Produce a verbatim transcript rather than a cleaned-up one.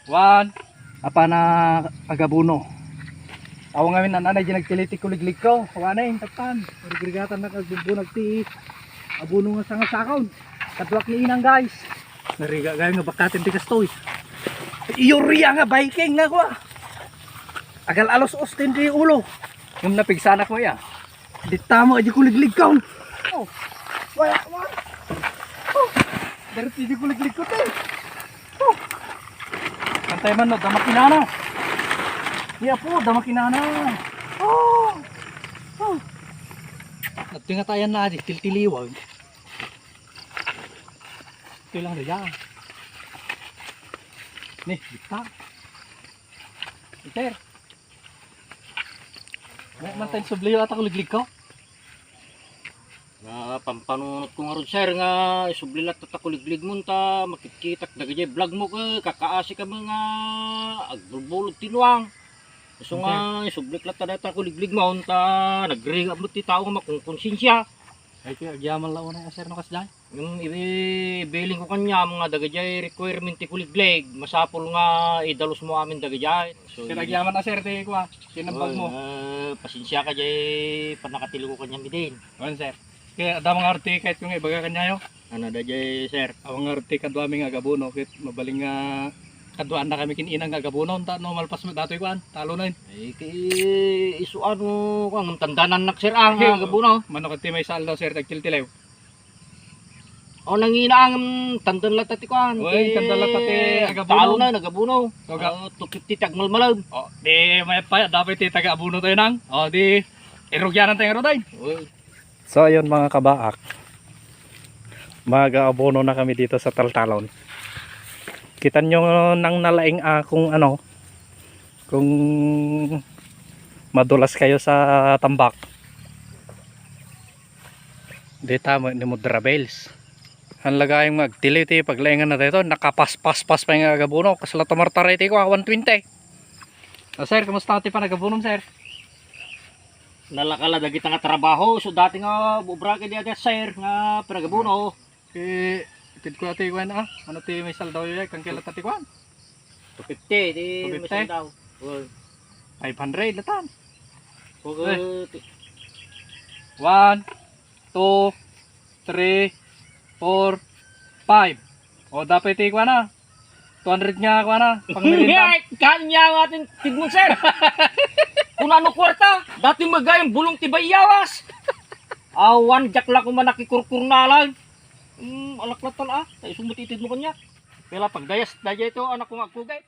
One. Apana agabuno. Awan ngamin nananay di nagtiliti kuliglig ko. Awanay, taptan. Rigrigatannak agbubunag ti abuno nga sangasakaw. Kaduak ni inang, guys. Narigat gayam nga bakaten ti kastoy. Urea nga biking nga kua. Agal-alos-os ti ulo. Ngem napigsanak mo ya. Ditta mo, di kuliglig ko. Oh. Wala, wala. Oh. Diretso di kuliglig ko, te. Oh. Antay man, no, damakinana. Iya po, damakinana. Oh. Oh. At tinga tayan na, di tiltiliwag. Ito lang na yan. Ni, ditta. Sir. Wala man tayo subliyo ata kuliglig ko. Napampanunot ko ngarud, sir, nga isubli latta ta kuliglig mo ta makitkitak dagiti vlog mo, ke, kakaasi kami nga agbulbulod ti nuang. Isu nga isublik latta dayta kuliglig mo ta nagrigat mo ti tao nga makungkonsensia. Ay, kaya agyaman la unay, sir, no, kasdiay? Yung ibi-, ibiling ko kanyam nga dagijay requirement ti kuliglig, masapul nga idalus mo amin dagijay. So, sir, agyaman a, sir, ti kua, tinambag mo. Eh, pasensia ka jay panakatili ko kanyam idin. Wen, sir. Kaya adda nga arti kahit kung ibaga kanyayo. Ano da jay, sir? Awan nga arti kadua mi nga agabuno, kit mabaling nga kaduaan na kami kin inang nga agabuno, ta no malpas mo datoy kuan, talo na yun. Ay, kay isu ano, kuan, tandanan nak, sir, ang agabuno. Mano kati may saldo, sir, tagtiltilew. O, nangina ang tandan latta ti kuan. Oy, ti tandan latta ti agabuno. Talo na, nagabuno. Toga. O, two fifty ti agmalmalem. O, di may pa, dapat ti taga-abuno tayo nang. O, di, irugyanan tayo nga roday. Oy. So, ayun, mga kabaak. Mag-aabono na kami dito sa taltalon. Kita nyo nang nalaing, ah, kung ano, kung madulas kayo sa tambak. Dita mo ni Mudra Bells. Ang lagayang magtili ti paglaingan na dito, nakapaspas-pas pa yung agabuno, kasla tumartaray ti ko, one twenty. Ah, sir, kumusta ti panagabunom, sir? Nalakala dagita nga trabaho, so dati nga obra kay dia, sir, nga panagabuno. Eh, itid ko ati kuan, ah, ano ti may saldaw yoy, kang kailan ti kuan? Two fifty, di may saldaw. Five hundred latan. One, two, three, four, five. O, dapat ti kuan, ah. Two hundred nga, kuan na, pangmerienda. Kanya nga atin, tigmo, sir. Kung ano kwarta, dati magayang bulong ti bayawas. Awan, jak la kuman nakikurkurnalan. Hmm, alaklatan, ah. Tayo sumut itid mo kanya. Kaya pagdayas, daya ito, anak ko nga agkugay.